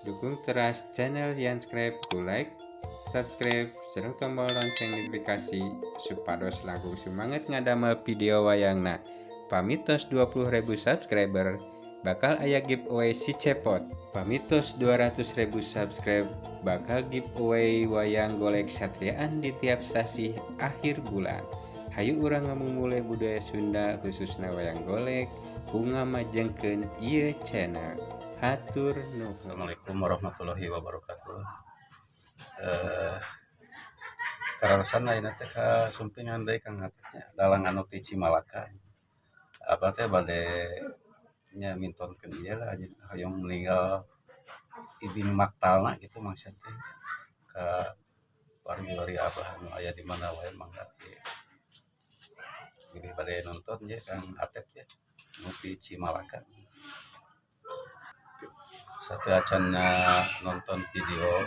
Dukung teras channel Yanscribe ku like, subscribe, sareng tombol lonceng notifikasi supados langkung semangat ngadamel video wayangna. Pamitos 20.000 subscriber bakal aya giveaway si cepot. Pamitos 200.000 subscribe bakal giveaway wayang golek satriaan di tiap sasih akhir bulan. Hayu urang ngamumule budaya Sunda khususna wayang golek ku ngamajengkeun ieu channel. Hatur nuhun. Assalamualaikum warahmatullahi wabarakatuh. Karaosan ayeuna teh ka sumpingan deui Kang Atep nya, dalang anu ti Cimalaka. Apa teh bade nya mintonkeun ieu lah hoyong meninggal ibing maktalna gitu maksud teh ka wargi-wargi abah anu aya di mana wae mangga ieu. Jadi bade nonton ye Kang Atep ya nu ti Cimalaka. Sateuacanna nonton video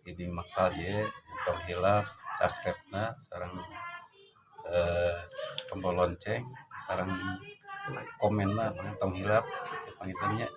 ibing maktal ye tong hilap subscribe-na sareng tombol lonceng sareng komenna tong hilap kitu panginten nya.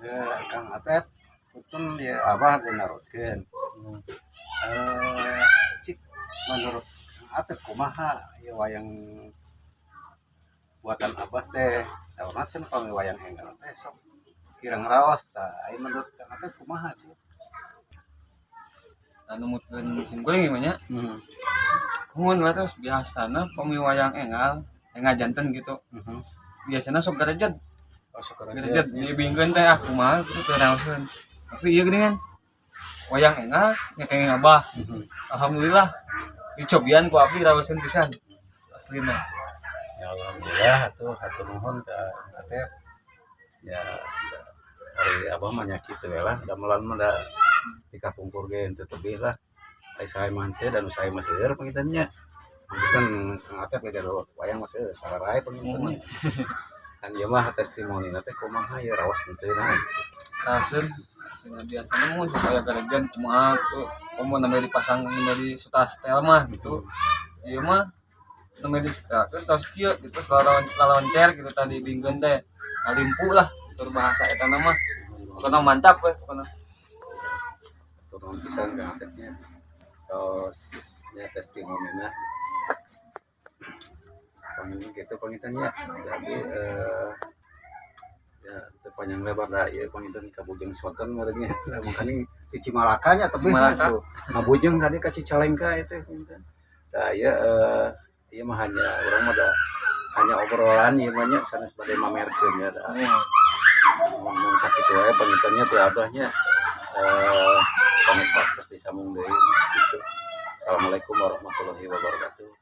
Ya, Kang Atep, punten ya abah dinaroskeun. Cik menurut Kang Atep kumaha ya wayang buatan abah teh saurna cenah pami wayang enggal teh sok kirang raos tah. Ai menurut Kang Atep kumaha cik? Anu numutkeun sim kuring ieu nya. Mun lah terus biasana pami wayang enggal, enggal janten gitu. Biasana sok garejet. Oh, sok garejet diebingkeun teh ah kumaha gitu teu raoseun. Tapi ieu geuningan wayang enggal nya kenging abah. Alhamdulillah dicobian ku abdi raoseun pisan. Aslina. Ya alhamdulillah atuh hatur nuhun ka Atep. Ya ari abah mah nya kitu we lah, damelan mah da ti kapungkur ge henteu tebih lah. Ai sae mah henteu dan sae mah seueur panginten nya. Panginten Kang Atep ge gaduh wayang mah seueur sararae panginten nya. Kan ieu mah testimonina teh kumaha ieu raos henteu nah gitu. Raoseun aslina biasana mun sok aya garejan kumaha gitu. Komo namanya dipasang namanya di suta setel mah gitu. Ieu mah namanya di setelkeun tos kieu gitu laloncer gitu tadi bingkeun teh. Ngalimpu lah tutur bahasa eta mah. Pokona mantap we pokona. Turun pisan Kang Atepnya. Tos nya testimonina. Pangin gitu panginten nya. Jadi ya teu panjang lebar da ieu panginten ka Bujeng Sonten meureun nya. Mangkaning di Cimalaka nya tebih nya Cimalaka. Tuh. Ngabujeng kali ka Cicalengka itu panginten. Tah ieu ieu mah hanya urang mah da hanya obrolan ieu mah nya sanes bade mamerkeun ya da. Ngomong sakitu wae panginten nya ti abah nya. Sanes waktos disambung deui gitu. Assalamualaikum warahmatullahi wabarakatuh.